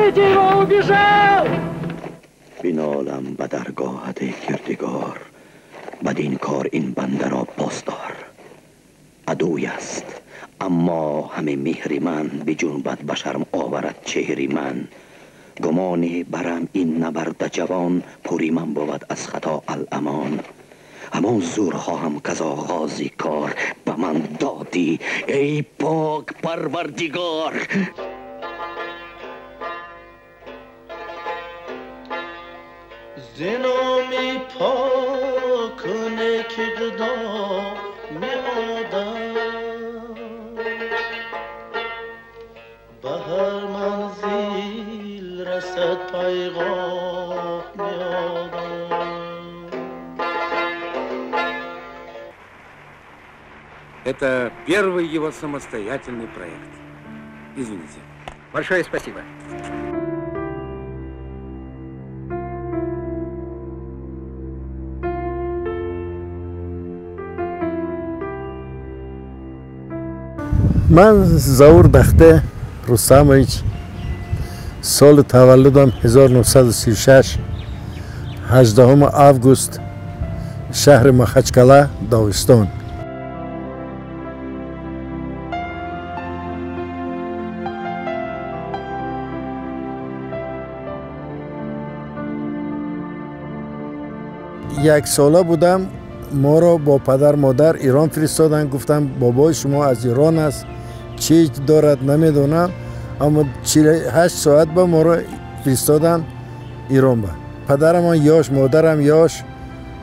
Ловите его, убежал! Бинолам ба даргоҳат, эй кирдигор, бадин кор ин бандаро посдор. Адуй аст, аммо ҳаме меҳри ман биҷунбад, ба шарм оварад чеҳри ман. Гумоне барам ин набарда ҷавон, пури ман бувад аз хато аламон. Ҳамон зур хоҳам, каз оғози кор ба ман додӣ, эй пок парвардигор. Зи номи поку некиқдоми одам ба ҳар манзил расад пайғоми одам. Это первый его самостоятельный проект. Извините. Большое спасибо. Ман Заур Бахте Рустамович, соли таваллудам 1936, 18 август, шаҳри Махачкала, Догистон. Як сола будам, моро бо падар модар Ирон фиристоданд. Гуфтам, бобои шумо аз Ирон аст, чӣ дорад намедонам, аммо 48 соат ба моро фиристоданд Ирон. Ба падарамон ёш, модарам ёш,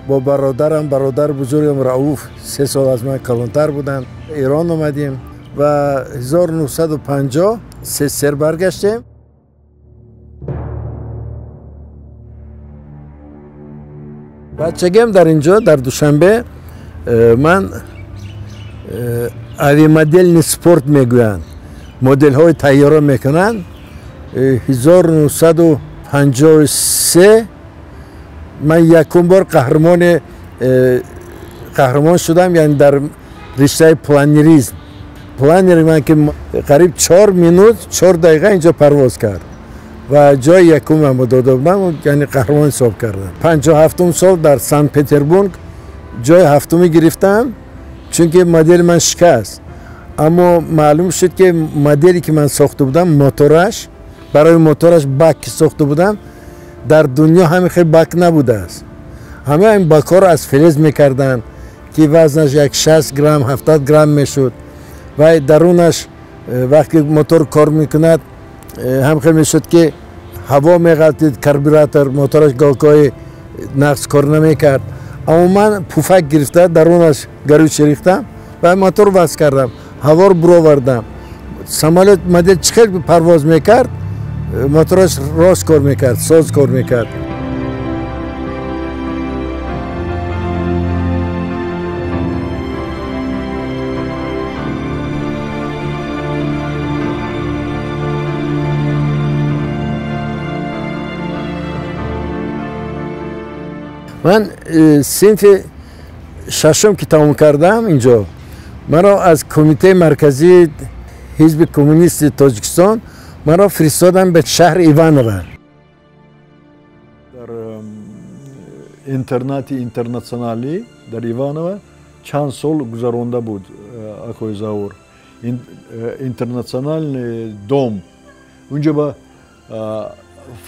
бо бародарам, бародари бузургам Рауф 3 сол аз ман калонтар буданд, Ирон омадем ва 1950 СССР баргаштем. Бачагиам дар инҷо, дар Душанбе, ман авиамодельный спорт мегӯянд, моделҳои тайёра мекунанд. 1953 ман якум бор қаҳрамон шудам, яъне дар риштаи планеризм. Планери ман ки қариб 4 минут 4 дақиқа инҷо парвоз кард ва ҷои якумамро дода будам, яъне қаҳрамон ҳисоб кардам. 57-ум сол дар Санкт Петербург ҷои ҳафтуми гирифтам, чунки модели ман шикаст. Аммо маълум шуд, ки моделе ки ман сохта будам, мотораш, барои мотораш бак ки сохта будам, дар дунё ҳамин хел бак набудааст. Ҳама ин бакҳоро аз филиз мекарданд, ки вазнаш як 60 грамм, 70 грамм мешуд ва дарунаш вақте мотор кор мекунад, ҳам хел мешуд, ки ҳаво меғалтид, карбюратор мотораш гоҳгоҳи нақс кор намекард. Аммо ман пуфак гирифта, дарунаш горючий рехтам ва мотор васл кардам, ҳаворо буровардам. Самолёт, модел чӣ хел парвоз мекард, мотораш рост кор мекард, соз кор мекард. Ман синфи шашум ки тамом кардам, инҷо маро аз Кумитаи марказии Ҳизби коммунисти Тоҷикистон маро фиристоданд ба шаҳри Иваново. Дар интернати интернационалӣ дар Иваново чанд сол гузаронда буд акои Заур. Интернациональный дом, унҷо ба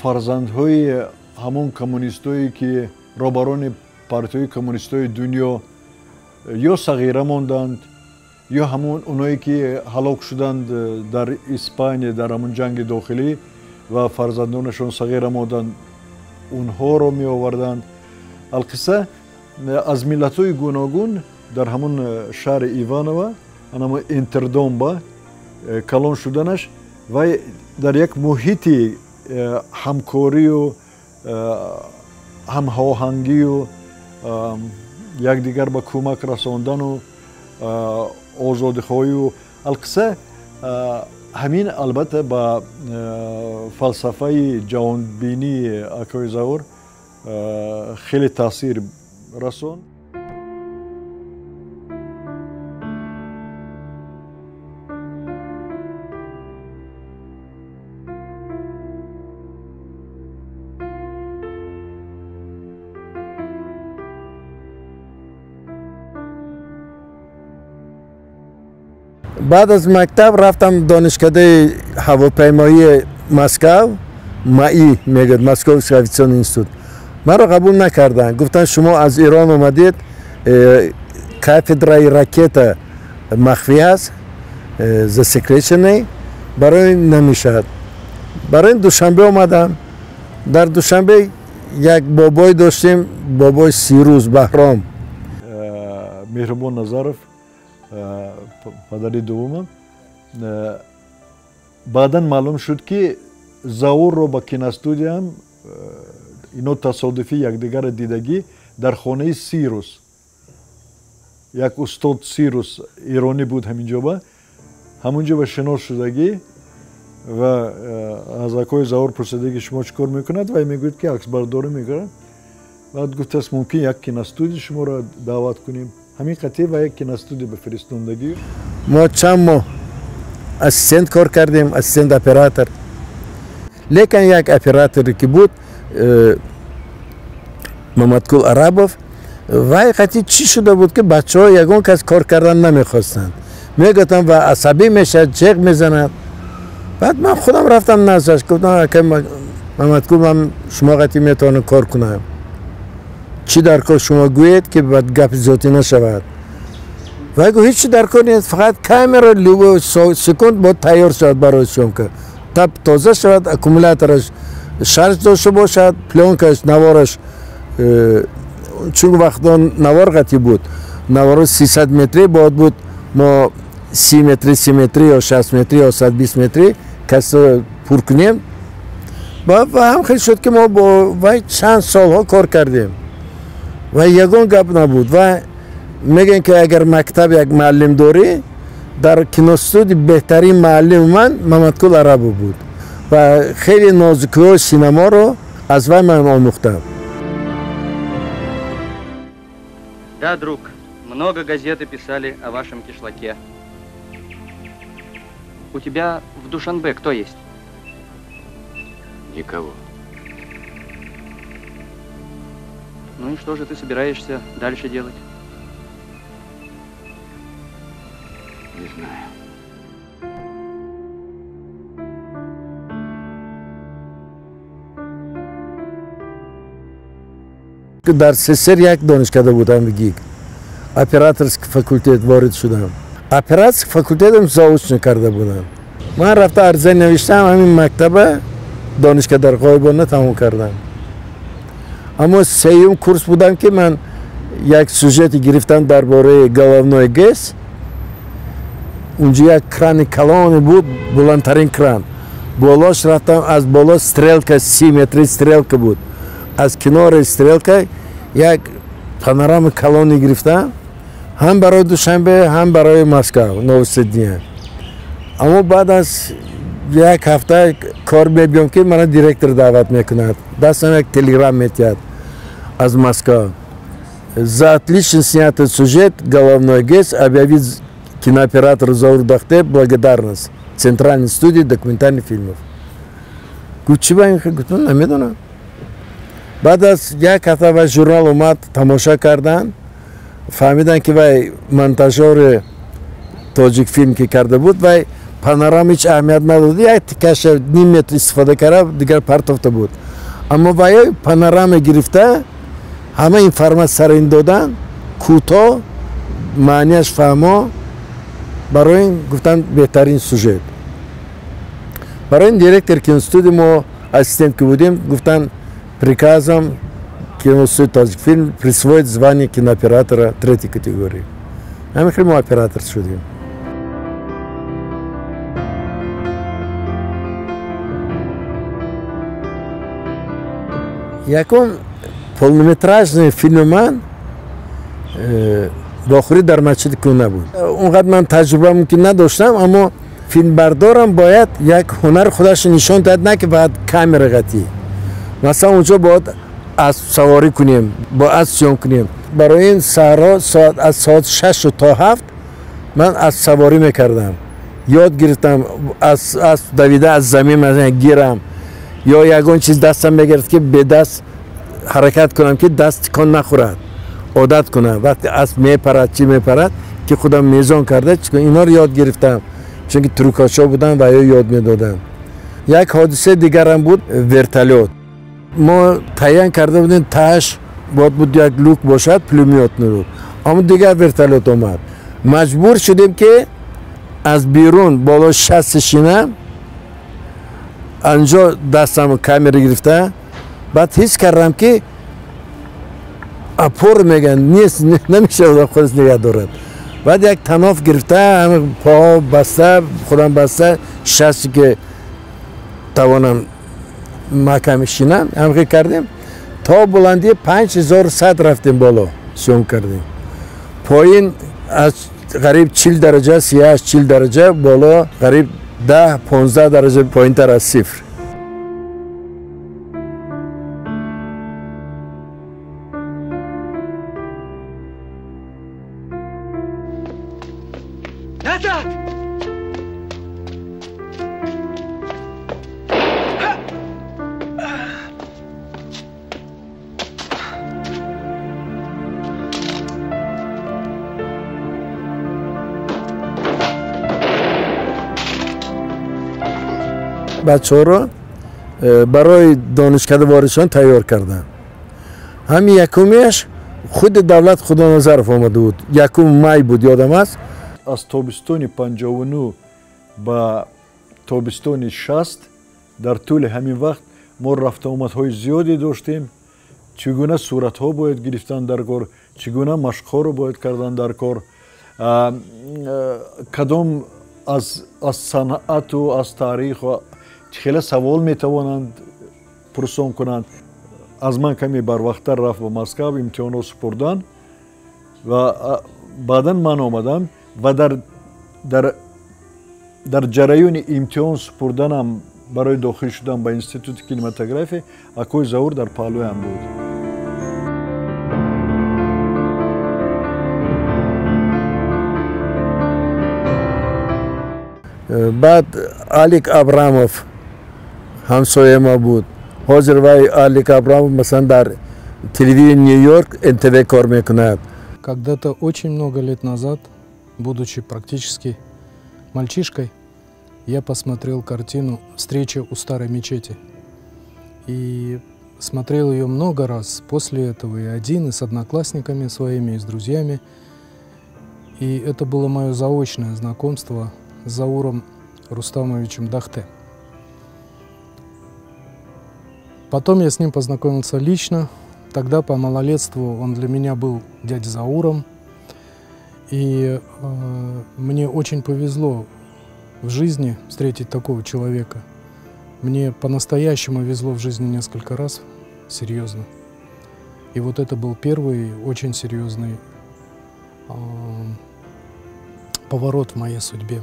фарзандҳои ҳамон коммунистое ки роҳбарони партияҳои коммунистҳои дунё ё сағира монданд, ё ҳамон оное ки ҳалок шуданд дар Испания дар ҳамон ҷанги дохилӣ ва фарзандонашон сағира монданд, онҳоро меоварданд. Алқисса, аз миллатҳои гуногун дар ҳамон шаҳри Иваново, анамо интердомба калон шуданаш, вай дар як муҳити ҳамкорию ҳамоҳангию якдигар ба кӯмак расондану озодихоҳию, алқисса, ҳамин албатта ба фалсафаи ҷаҳонбинии акои Заур хеле таъсир расонд. Баъд аз мактаб рафтам донишкадаи ҳавопаймоии Москва, МАИ мегӯяд, Московский авиационный институт. Маро қабул накарданд. Гуфтанд шумо аз Ирон омадед, кафедраи ракета махфӣ аст, засекреченный, барои намешавад. Барои Душанбе омадам. Дар Душанбе як бобой доштем, бобой Сирӯз Баҳром. Меҳрубон Назаров, падари дуввумам. Баъдан маълум шуд, ки Заурро ба киностудияам ино тасодуфӣ якдигарро дидагӣ дар хонаи Сирус. Як устод Сирус иронӣ буд ҳаминҷоба. Ҳамунҷоба шинос шудагӣ ва аз акои Заур пурсидаги шумо чӣ кор мекунад, вай мегӯяд ки аксбардорӣ мекунад. Баъд гуфтааст мумкин як киностудия шуморо даъват кунем. Ҳамин қатъи ва як киностудия ба фиристондагӣ. Мо чанд моҳ ассистент кор кардем, ассистент оператор. Лекин як операторе ки буд, Мамадкул Арабов, вай қатъи чӣ шуда буд ки бачаҳо ягон кас кор кардан намехостанд. Мегуфтанд ва асабӣ мешавад, ҷеғ мезанад. Баъд ман худам рафтам наздаш, гуфтам акай Мамадкул, ман шумо қатъи метавонам кор кунам. Чӣ дар кор шумо гӯед ки баъд гапи зиёдӣ нашавад? Вай гуфт ҳеҷ чӣ дар кор нест, фақат камера любой секунд бояд тайёр шавад барои съёмка. Тап тоза шавад, аккумулятораш шарж дошта бошад, плёнкаш, навораш, чун вақтон навор қатъӣ буд, навори 300 метрӣ бояд буд, мо 30 метрӣ, 30 метрӣ ё 60 метрӣ ё 120 метрӣ касро пур кунем. Ва ҳам хел шуд ки мо бо вай чанд солҳо кор кардем ва ягон гап набуд. Ва мегӯянд ки агар мактаб як муаллим дорӣ, дар киностудия беҳтарин муаллими ман Мамадкул Арабов буд ва хеле нозукиҳои синемаро аз вай ман омӯхтам. Да, друг, много газеты писали о вашем кишлаке. У тебя в Душанбе кто есть? Никого. Ну и что же ты собираешься дальше делать? Не знаю. Дар СССР як донишкада будам, ГИК. Операторский факультет ворид шудам. Операторский факультетам заочно карда будам. Ман рафта арза навиштам, ҳамин мактаба донишкадар ғоибона тамом кардам. Аммо сеюм курс будам ки ман як сюжете гирифтам дар бораи головной ГЭС. Унҷо як крани калоне буд, баландтарин кран. Болош рафтам, аз боло стрелка, 30 метри стрелка буд. Аз кинори стрелка як панорама калоне гирифтам, ҳам барои Душанбе, ҳам барои Москва, Новости дня. Аммо баъд аз як ҳафта кор мебиём ки мана директор даъват мекунад. Дастам як телеграм метиҳад аз Москва. За отлично снятый сюжет головной ГЭС объявить кинооператору Зауру Дахте благодарность Центральной студии документальных фильмов. Гуфт чӣ ба ин? Гуфтам намедонам. Баъд аз як ҳафта вай журнал омад, тамоша карданд, фаҳмиданд ки вай монтажёри Тоҷикфилм ки карда буд, вай панорама ҳеҷ аҳамият надод, як тикаша ним метр истифода карда, дигар партофта буд. Аммо вай панорама гирифта, ҳама информатсия сар ин доданд, кӯтоҳ, маънияш фаҳмо, барои ин гуфтанд беҳтарин сюжет. Барои ин директор киностудия мо ассистент ки будем, гуфтанд приказом киностудии Тоҷикфилм присвоить звание кинооператора третьей категории. Ҳамин хел мо оператор шудем. Якум полнометражный филми ман вохӯрӣ дар масҷиди кӯҳна буд. Он қадр ман таҷриба мумкин надоштам, аммо филмбардорам бояд як ҳунари худашро нишон диҳад, на ки баъд камера қатӣ. Масалан, онҷо бояд аспсаворӣ кунем, бо асп съём кунем. Барои ин саҳро аз соат 6 то 7 ман аспсаворӣ мекардам. Ёд гирифтам аз асп давида аз замин масалан гирам ё ягон чиз дастам мегирифт ки бедаст ҳаракат кунам ки даст тикон нахӯрад. Одат кунам. Вақте асп мепарад, чӣ мепарад, ки худам мезон карда инҳоро ёд гирифтам, чунки трюкачо буданд ва ё ёд медоданд. Як ҳодисаи дигарам буд, вертолёт. Мо таъян карда будем, тааш бояд буд як люк бошад, пулемётный люк. Аммо дигар вертолёт омад. Маҷбур шудем ки аз берун боло шасси шина, анҷо дастам камера гирифта, баъд ҳис кардам ки опор мегӯянд нест, намешавад худаш нигаҳ дорад. Баъд як таноф гирифта, поҳо баста, худам баста, шасси ки тавонам маҳкам шинам, ҳамхел кардем. То баландии 5100 рафтем боло, съём кардем. Поин аз қариб 40 дараҷа, 38-40 дараҷа, боло қариб 10-15 дараҷа поинтар аз сифр. Назад! Бачаҳоро барои донишкада ворид шудан тайёр кардам. Ҳамин якумиаш худи Давлат Худоназаров омада буд. 1 май буд, ёдам аст. Аз тобистони 59 ба тобистони 60 дар тӯли ҳамин вақт мо рафтуомадҳои зиёде доштем. Чӣ гуна суратҳо бояд гирифтан дар кор, чӣ гуна машқҳоро бояд кардан дар кор, кадом аз санъату аз таъриху хеле савол метавонанд пурсон кунанд. Аз ман каме барвақттар рафт ба Москва имтиҳонро супурдан ва баъдан ман омадам ва дар ҷараёни имтиҳон супурданам барои дохил шудан ба институти кинематография акои Заур дар паҳлӯям буд. Баъд Алик Абрамов ҳамсояи мо буд. Ҳозир вай Алик Абрамов масалан дар телевидении Нью-Йорк НТВ кор мекунад. Когда-то очень много лет назад, будучи практически мальчишкой, я посмотрел картину «Встреча у старой мечети». И смотрел ее много раз после этого, и один, и с одноклассниками своими, и с друзьями. И это было мое заочное знакомство с Зауром Рустамовичем Дахте. Потом я с ним познакомился лично. Тогда по малолетству он для меня был дядей Зауром. И мне очень повезло в жизни встретить такого человека. Мне по-настоящему везло в жизни несколько раз, серьезно. И вот это был первый очень серьезный поворот в моей судьбе.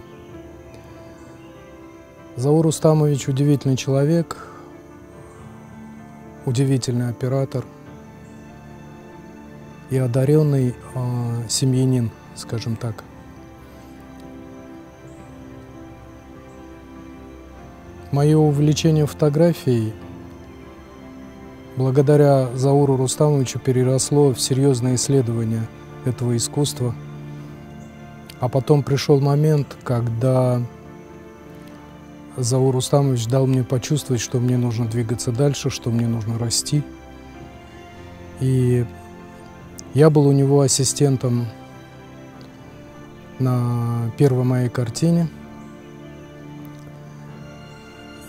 Заур Рустамович удивительный человек, удивительный оператор и одаренный семьянин, скажем так. Мое увлечение фотографией благодаря Зауру Рустамовичу переросло в серьезное исследование этого искусства. А потом пришел момент, когда Заур Рустамович дал мне почувствовать, что мне нужно двигаться дальше, что мне нужно расти. И я был у него ассистентом на первой моей картине.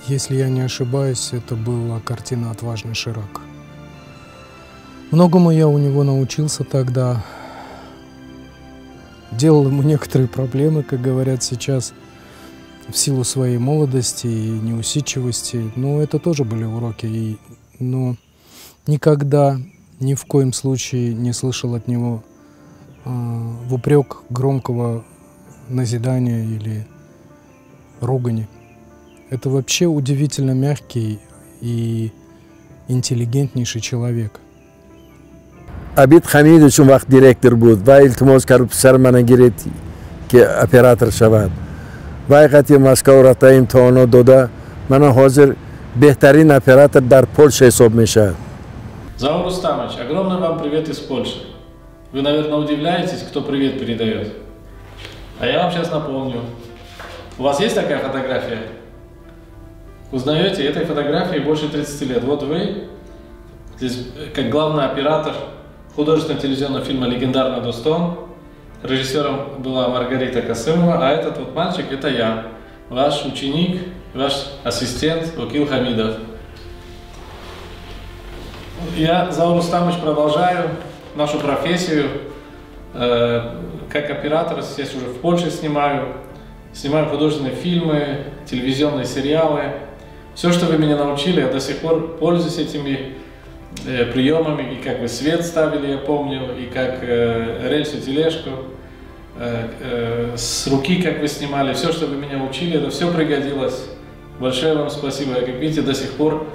Если я не ошибаюсь, это была картина «Отважный Ширак». Многому я у него научился тогда. Делал ему некоторые проблемы, как говорят сейчас, в силу своей молодости и неусидчивости. Но это тоже были уроки. Но никогда, ни в коем случае не слышал от него в упрек громкого назидания или ругани. Это вообще удивительно мягкий и интеллигентнейший человек. Абид Хамидович он вақт директор буд ва илтимос кард писар мана гиред ки оператор шавад. Вай қати Москва рафта имтиҳонот дода. Мана ҳозир беҳтарин оператор дар Польша ҳисоб мешавад. Заур Рустамович, огромный вам привет из Польши. Вы, наверное, удивляетесь, кто привет передает. А я вам сейчас напомню. У вас есть такая фотография? Узнаете, этой фотографии больше 30 лет. Вот вы, здесь как главный оператор художественного телевизионного фильма «Легендарный Достон». Режиссером была Маргарита Касымова, а этот вот мальчик – это я, ваш ученик, ваш ассистент Вакил Хамидов. Я, Заур Рустамович, продолжаю нашу профессию как оператор, здесь уже в Польше снимаю, снимаю художественные фильмы, телевизионные сериалы. Все, что вы меня научили, я до сих пор пользуюсь этими приемами, и как вы свет ставили, я помню, и как рельсу, тележку, с руки, как вы снимали, все, что вы меня учили, это все пригодилось. Большое вам спасибо. Я, как видите, до сих пор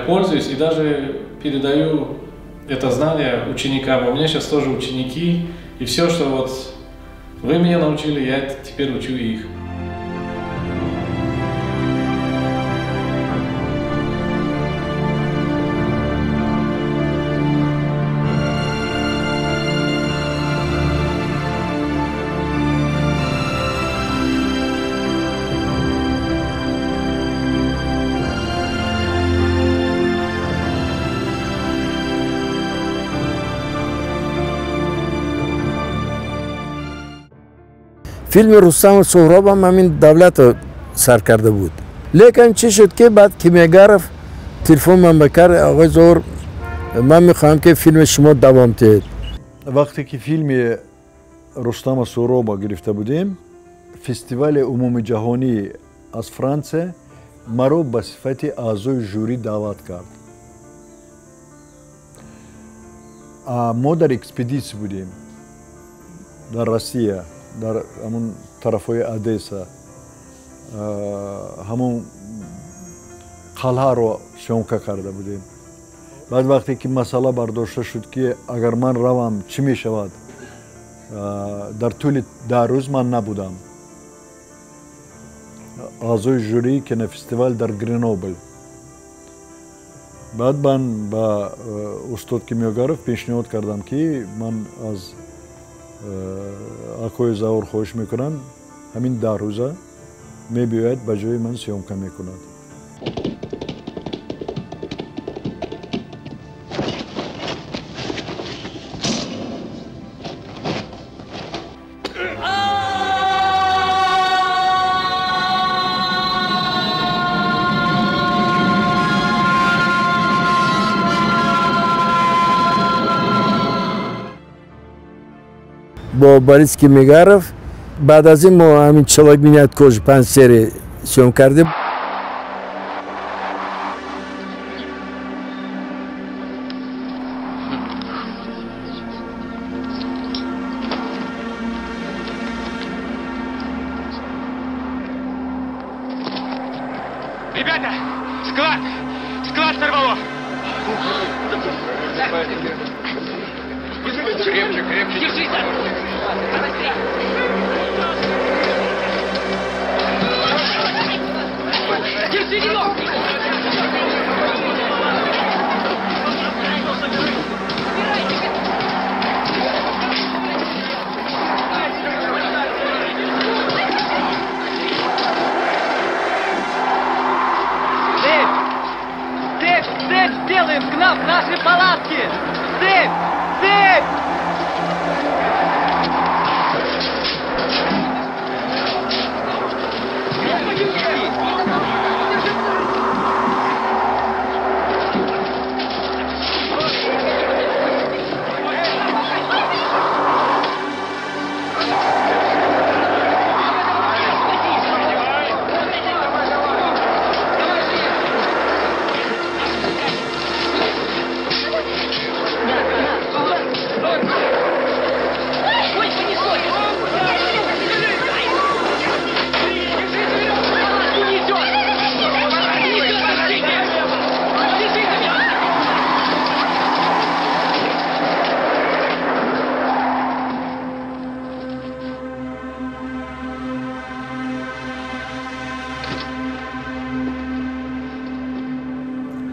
пользуюсь и даже передаю это знание ученикам. У меня сейчас тоже ученики, и все, что вот вы меня научили, я теперь учу их. فیلم رستم و سهراب هم همین دولت رو سر کرده بود. لیکن چی شد که بعد کیمیاگرف تلفن من بکرد، آقای زهور من میخواهم که فیلم شما دوام دهید. وقتی که فیلم رستم و سهراب گرفته بودیم، فستیوال عمومی جهانی از فرانسه مرا به صفت اعضای ژوری دعوت کرد. ما در اکسپدیس بودیم در روسیه، در همون طرفای ادیسا، همون قلعه رو съёмка کرده بودیم. بعد وقتی که مسئله برداشته شد که اگر من روم چی می شود، در طول 10 روز من نبودم. اعضای ژوری که فستیوال در گرینوبل. بعد من با استاد کیمیاگرف پیشنهاد کردم که من از акои Заур хоҳиш мекунам, ҳамин 10 рӯза мебиёяд ба ҷои ман съёмка мекунад. با باریس کیمیاگرف بعد از این ما همین چلاک مینیات کش 5 سری съём کردیم. Ребята, склад! Склад сорвало! Крепче, крепче. Держись! Держи его! Цепь! Цепь! Цепь сделаем к нам в наши палатки! Цепь! Цепь!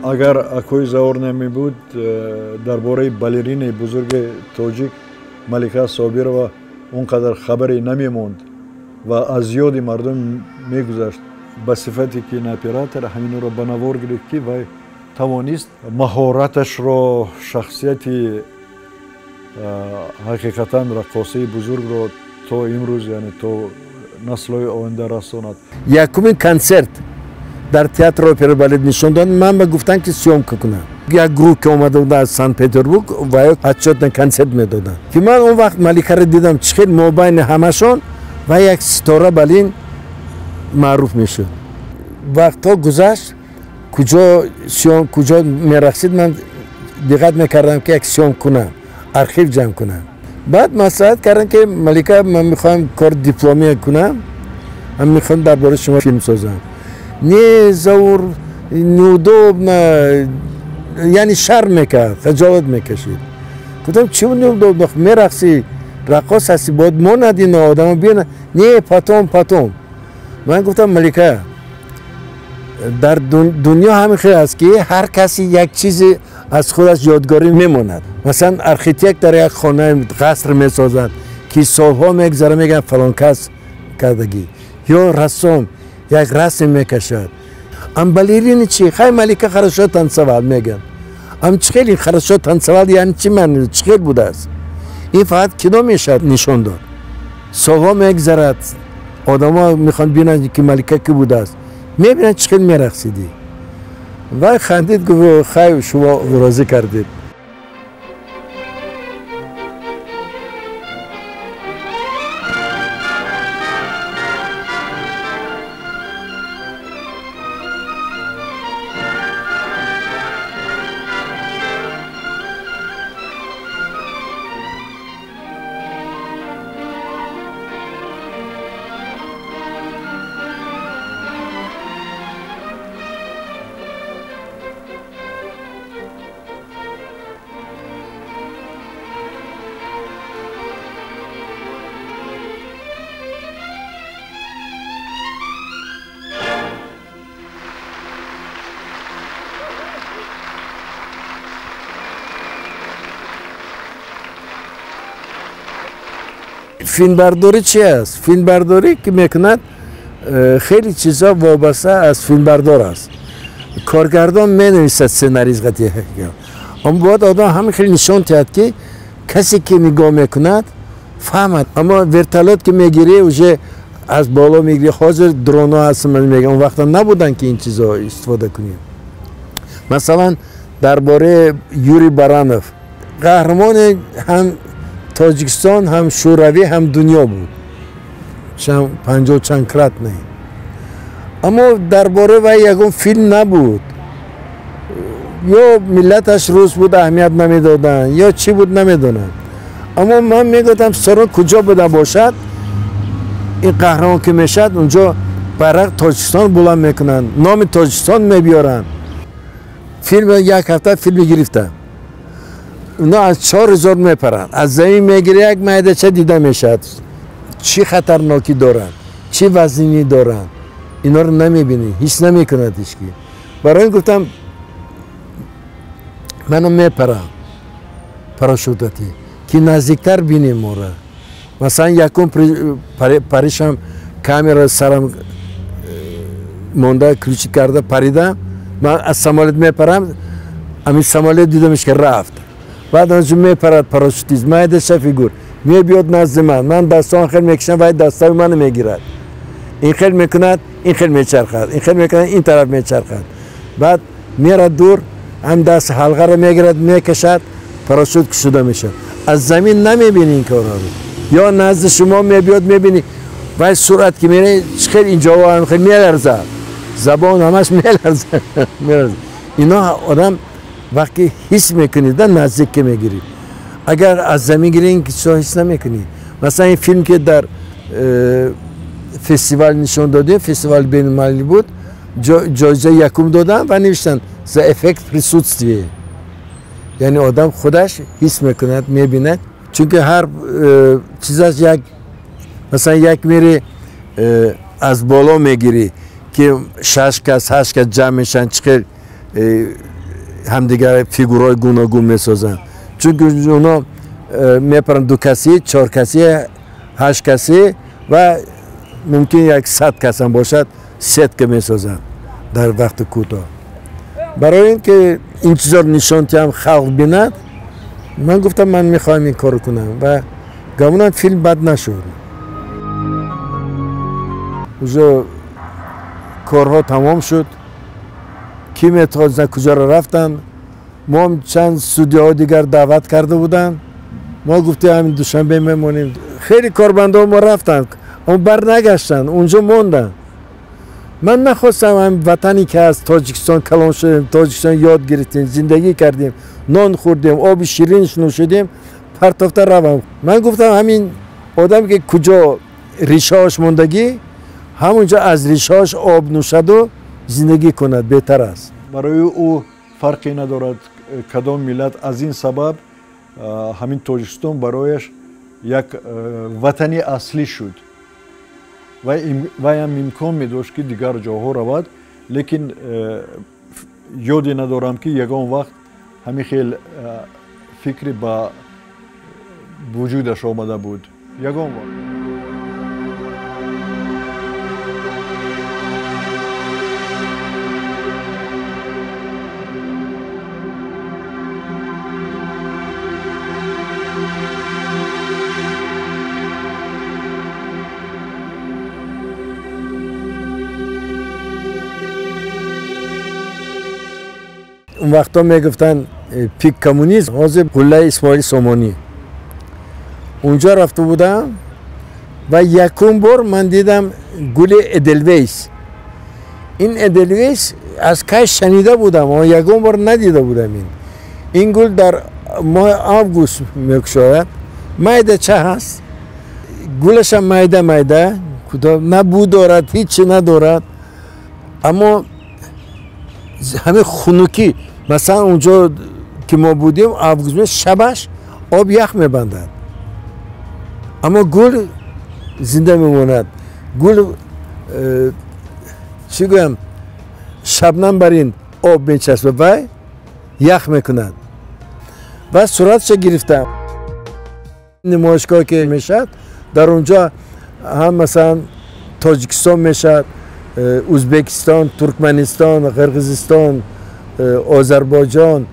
Агар акои Заур намебуд, дар бораи балерини бузурги тоҷик Малика Собирова Он қадар хабаре намемонд ва аз ёди мардум мегузашт. Ба сифате кинооператор ҳаминро ба навор гирифт, ки вай тавонист маҳораташро, шахсияти ҳақиқатан раққосаи бузургро то имрӯз, яъне то наслҳои оянда расонад. Якумин консерт дар театр опера балет нишон дод. Ман ба гуфтам, ки съёмка кунам. Як гурӯҳ ки омада буда аз Санкт Петербург ва ё отчётный консерт медоданд, ки ман он вақт Маликаро дидам, чӣ хел мобайни ҳамашон ва як ситора балин маъруф мешуд. Вақтҳо гузашт, куҷо съём, куҷо мерақсид, ман диққат мекардам, ки як съём кунам, архив ҷамъ кунам. Баъд маслиҳат кардам, ки Малика, ман мехоҳам кор дипломия кунам, ман мехоҳам дар бораи шумо филм созам. Не, Заур, неудобно, яъне шарм мекард, хиҷолат мекашид. Гуфтам, чӣ неудобно, мерақсӣ, раққос ҳастӣ, бояд монад ино, одамо биёна. Не, потом, потом. Ман гуфтам, Малика, дар дунё ҳамин хел аст, ки ҳар касе як чизе аз худаш ёдгорӣ мемонад. Масалан, архитектор як хонаи қаср месозад, ки солҳо мегузара, мегӯянд фалон кас кардагӣ, ё рассом як расм мекашад. Ам балерини чӣ? Хай, Малика хорошо танцевал, мегӯянд. Ам чӣ хеле хорошо танцевал, яъне чӣ маъни, чӣ хел будааст? Ин фақат кино мешавад нишон дод. Солҳо мегузарад, одамо мехоҳанд бинанд, ки Малика кӣ будааст, мебинанд, чӣ хел мерақсидӣ. Вай хандид, гуфт, хай, шумо розӣ кардед. Филмбардорӣ чи аст? Филмбардорӣ ки мекунад, хеле чизҳо вобаста аз филмбардор аст. Коргардон менависад сценарист қатъи, аммо бояд одам ҳамин хеле нишон диҳад, ки касе ки нигоҳ мекунад, фаҳмад. Аммо вертолёт ки мегирӣ, уже аз боло мегирӣ. Ҳозир дронҳо ҳаст, ман мегӯям, он вақта набуданд, ки ин чизҳо истифода кунем. Масалан, дар бораи Юрий Баранов, қаҳрамони ҳам Тоҷикистон, ҳам Шӯравӣ, ҳам дунё буд, панҷоҳ чанд кратный. Аммо дар бораи вай ягон филм набуд. Ё миллаташ рус буд, аҳамият намедоданд, ё чӣ буд, намедонам. Аммо ман мегуфтам, сарон куҷо буда бошад, ин қаҳрамон ки мешавад, унҷо байрақ Тоҷикистон буланд мекунанд, номи Тоҷикистон мебиёранд. Филм як ҳафта филм гирифтам. Уно аз 4000 мепаранд, аз замин мегири, як майдача дида мешавад. Чӣ хатарнокӣ доранд, чӣ вазнинӣ доранд, инҳоро намебинӣ, ҳис намекунад ҳечки. Барои ин гуфтам, манам мепарам парашютатӣ, ки наздиктар бинем моро. Масалан, якум паришам, камера сарам монда, ключи карда паридам. Ман аз самолёт мепарам, ҳамин самолёт дида мешавад, ки рафт. Баъд анҷо мепарад парашютист, майдаша фигур мебиёд назди ман, ман дастон хел мекашам, вай дастои ману мегирад, ин хел мекунад, ин хел мечархад, ин хел мекунад, ин тараф мечархад. Баъд мерад дур, ҳам даст ҳалқаро мегирад, мекашад, парашют кушода мешавад. Аз замин намебини ин корро. Ё назди шумо мебиёд, мебини вай суръат ки мере, чӣ хел инҷо ҳам хел меларзад, забон ҳамаш меларзад, меларзад. Ино одам вақте ҳис мекунӣ, да, наздик ки мегирӣ. Агар аз замин гирӣ, ин чизҳо ҳис намекунӣ. Масалан, ин филм ки дар фестивал нишон додем, фестивали байналмилалӣ буд, ҷоизаи якум додам ва навиштанд за эффект присутствия. Яъне одам худаш ҳис мекунад, мебинад, чунки ҳар чизаш як, масалан, як мери аз боло мегирӣ, ки шаш кас, ҳашт кас ҷамъ мешаванд, чӣ хел ҳамдигар фигурҳои гуногун месозанд, чунки оно мепаранд дукасӣ, чоркасӣ. 8 каси ва мумкин як 100 кас ҳам бошад, сетка месозанд дар вақти кӯтоҳ. Барои ин ки ин чизро нишон диҳам, халқ бинад, ман гуфтам ман мехоҳам ин корро кунам ва гамонам филм бад нашуд. Уже корҳо тамом шуд, ки метавонистанд куҷоро рафтанд. Мо чанд студияҳо дигар даъват карда буданд. Мо гуфтем ҳамин Душанбе мемонем. Хеле корбандҳо мо рафтанд, аммо барнагаштанд, унҷо монданд. Ман нахостам ҳамин ватане ки аз Тоҷикистон калон шудем, Тоҷикистон ёд гирифтем, зиндагӣ кардем, нон хӯрдем, оби ширинш нӯшидем, партофта равам. Ман гуфтам ҳамин одаме ки куҷо ришаҳош мондагӣ, ҳамонҷо аз ришаҳош об нӯшаду зиндагӣ кунад беҳтар аст. Барои ӯ фарқе надорад кадом миллат. Аз ин сабаб ҳамин Тоҷикистон барояш як ватани аслӣ шуд. Вайам имкон медошт ки дигар ҷоҳо равад, лекин ёде надорам ки ягон вақт ҳамин хел фикре ба вуҷудаш омада буд. Ягон вақт. Он вақто мегуфтанд пик коммунизм, ҳозир қуллаи Исмоили Сомонӣ. Унҷо рафта будам ва якум бор ман дидам гули Эделвейс. Ин Эделвейс аз кай шанида будам, аммо ягон бор надида будам. Ин гул дар моҳи август мекушояд. Майда ча ҳаст, гулашам майда майда, на бӯ дорад, ҳеҷ надорад, аммо ҳамин хунукӣ, масалан унҷо ки мо будем август шабаш об ях мебандад, аммо гул зинда мемонад. Гул чӣ гӯям, шабнам бар ин об мечаспад, вай ях мекунад. Ва суратша гирифтам. Намоишгоҳ ки мешавад, дар унҷо ҳам масалан Тоҷикистон мешавад, Ӯзбекистон, Туркманистон, Қирғизистон, Озарбойҷон,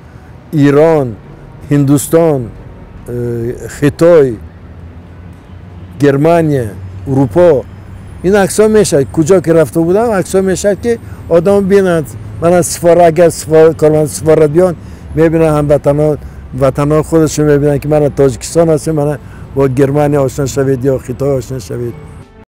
Ирон, Ҳиндустон, Хитой, Германия, Урупо. Ин аксҳо мешавад. Куҷо ки рафта будам, аксҳо мешавад ки одам бинанд. Мана сифора, агар корманд сифора биён, мебинанд ҳамватанон, ватанҳои худашон мебинанд ки мана Тоҷикистон ҳастем, мана бо Германия ошно шавед ё Хитой ошно шавед.